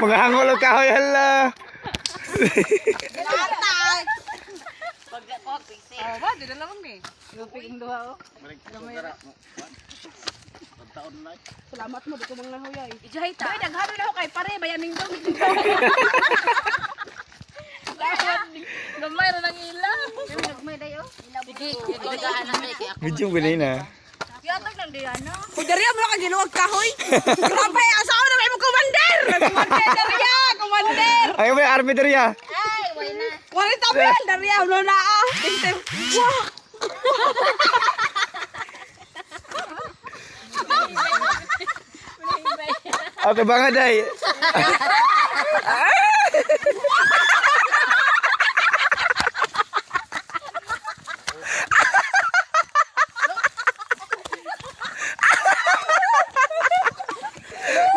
Mga hangol og kahoy, hala. Oh, ba, di na lamang ni. Salamat mo, di ko mga nahuyay. Ijay ta. Ay, daghano na ako kay pare, bayaning dong. Gamay ra nang ila. Sige, idagaan na kay ako. Medyo gani na. Yatag lang diyan no. Kung dariya mo na kang giluwag kahoy. Grabe, asawa na may mo commander! Commander, dariya, commander! Ayaw ba yung army dariya? Ay, way na. 40 mil, dariya, wala na ah. Wah! Okay ba nga day?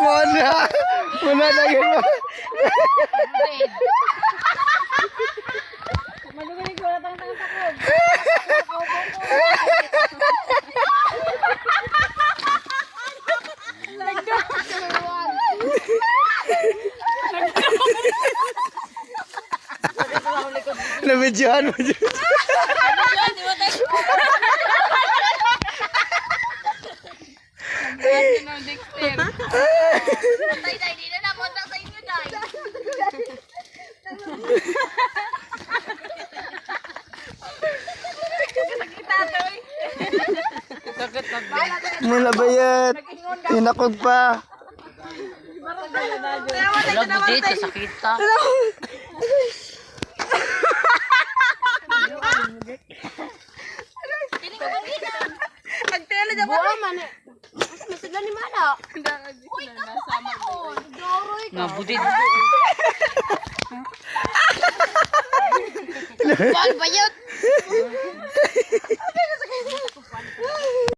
Muna! Muna na yun mo. Nabidyohan mo dyan. Tay, day, di na na mo sa inyo day. Muna bayat. Hinakog pa. Wala budit sa sakit ta. Ang tela niya pa. Man. Masudlan ni Mana. Uy, kamo Nga budit. Kuan bayot.